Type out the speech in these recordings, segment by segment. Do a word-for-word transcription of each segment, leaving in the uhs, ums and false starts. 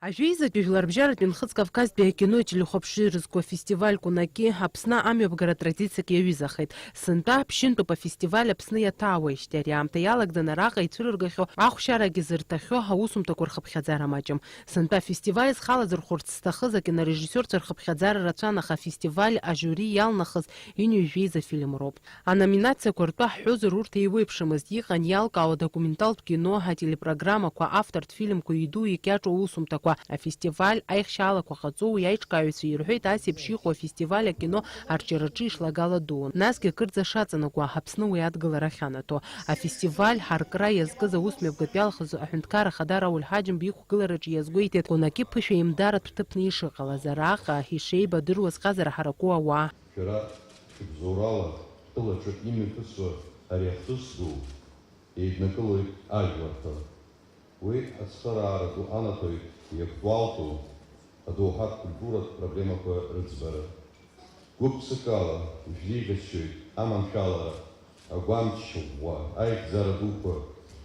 Ажәеизатәи жәларбжьаратәи нхыҵ Кавказтәи акино ателехәаԥшыҩ рызку афестиваль Кунаки Аԥсны амҩаԥгара традициак иаҩызахеит. Сынтәа ԥшьынтәуп афестиваль Аԥсны иаҭаауеижьҭеи ари аамҭа иалагӡаны араҟа ицәырыргахьоу ахәшьарагьы зырҭахьоу аусумҭақәа рхыԥхьаӡара маҷым. Сынтәа афестиваль схалазырхәырц зҭахыз акинорежиссиорцәа рхыԥхьаӡара рацәан, аха афестиваль ажиури иалнахыз ҩынҩажәеиза фильм роуп. Аноминациақәа ртәы ҳҳәозар, урҭ еиуеиԥшымызт, иҟан иалкаау адокументалтә кино, ателепрограммақәа, автортә фильмқәа, идуу икьаҿу аусумҭақәа. Афестиваль аихшьаалақәа ҟаҵо, уи аиҿкааҩцәа ирҳәеит, ас еиԥш иҟоу афестиваль акино арҿиараҿы ишлагала дуун. Насгьы акырӡа шаҵанакуа, Аԥсны уи адгылара ахьанаҭо. Афестиваль ҳаркра иазкыз аусмҩаԥгатә иалхыз аҳәынҭқарра ахада Рауль Ҳаџьымба иқәгылараҿы иазгәеиҭеит, Кунаки ԥышәа еимдаратә ҭыԥны ишыҟалаз, араҟа ишеибадыруаз ҟазара ҳараку ауаа. Шәара шәыбзоурала тәылаҿы имҩаԥысуа ари ахҭыс ду еиднакылоит ажәларқәа. Уи ацхыраара ду анаҭоит иактуалтәу адоуҳатә культуратә проблемақәа рыӡбара. Гәык-ԥсыкала ишәзеиӷьасшьоит аманшәалара, агәамч ӷәӷәа, аихьӡара дуқәа,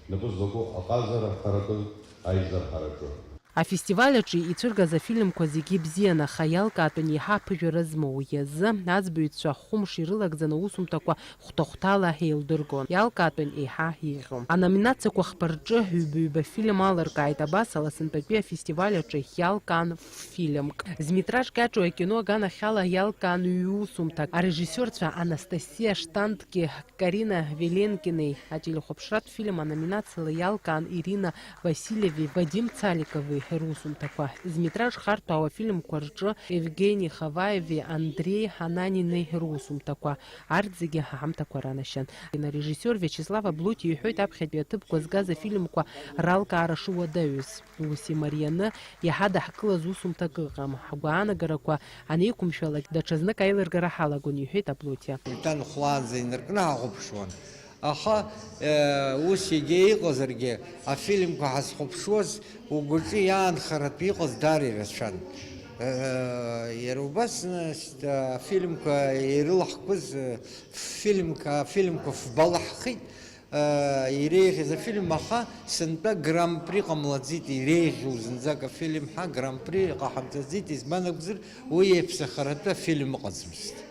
шәнапы злаку аҟазара ҳаратәы аизарҳараҿы. Афестиваль аҿы ицәыргаз афильмқәа зегьы бзиан, аха иалкаатәын еиҳа аԥыжәара змоу. Уи азы аӡбаҩцәа хәымш ирылагӡаны аусумҭақәа хәҭа-хәҭала еилдыргон. Иалкаатәын еиҳа еиӷьу. Аноминациақәа хԥа рҿы ҩба-ҩба фильм алыркааит, абас ала сынтәатәи афестиваль аҿы иалкаан фильмк. Зметраж кьаҿу акино аганахьала иалкаан ҩ-усумҭак. Арежиссиорцәа Анастасиа Штанкеи Карина Веленкинеи, ателехәаԥшратә фильм аноминациала иалкаан Ирина Васильеви Вадим Цаликови русумҭақәа. Зметраж харҭәаау афильмқәа рҿы Евгени Хаваеви Андреи Ананинеи русумҭақәа. Арҭ зегьы аҳамҭақәа ранашьан. Акинорежиссиор Виачеслав Аблотиа иҳәоит аԥхьатәи аҭыԥқәа згаз афильмқәа ралкаара шуадаҩыз. Ус имарианы, иаҳа даҳкылаз усумҭак ыҟам. Ҳгәаанагарақәа анеиқәымшәалак, даҽазнык аилыргара ҳалагон, иҳәеит Аблотиа. Итәан хәлаанӡа инаркны ҳахәаԥшуан. Аха, э, ус егьа иҟазаргьы, афильмқәа ҳазхәаԥшуаз угәаҿы иаанхаратәы иҟаз даара ирацәан. Э, иара убас, нас, афильмқәа ирылаҳкыз, э, фильмк, афильмқәа фба лаҳхит. Э, иреиӷьыз афильм, аха сынтәа гран-при ҟамлаӡеит, иреиӷьу зынӡак афильм ҳәа гран-при ҟаҳамҵаӡеит, избан акәзар, уи иаԥсахаратәы афильм ыҟаӡамызт.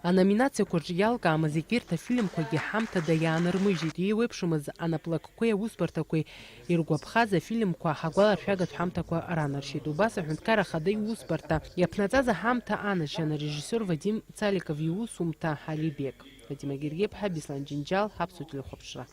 Аноминациақәа рҿы иалкаамыз егьырҭ афильмқәагьы ҳамҭада иаанырмыжьит, еиуеиԥшымыз анаплакқәеи аусбарҭақәеи иргәаԥхаз афильмқәа ҳагәаларшәагатә ҳамҭақәа ранаршьеит. Убас аҳәынҭқарра ахада иусбарҭа иаԥнаҵаз аҳамҭа анашьан арежиссиор Вадим Цаликов иусумҭа Алибек. Фатима Гергиаԥҳа, Беслан Џьынџьал, Аԥсуа телехәаԥшра.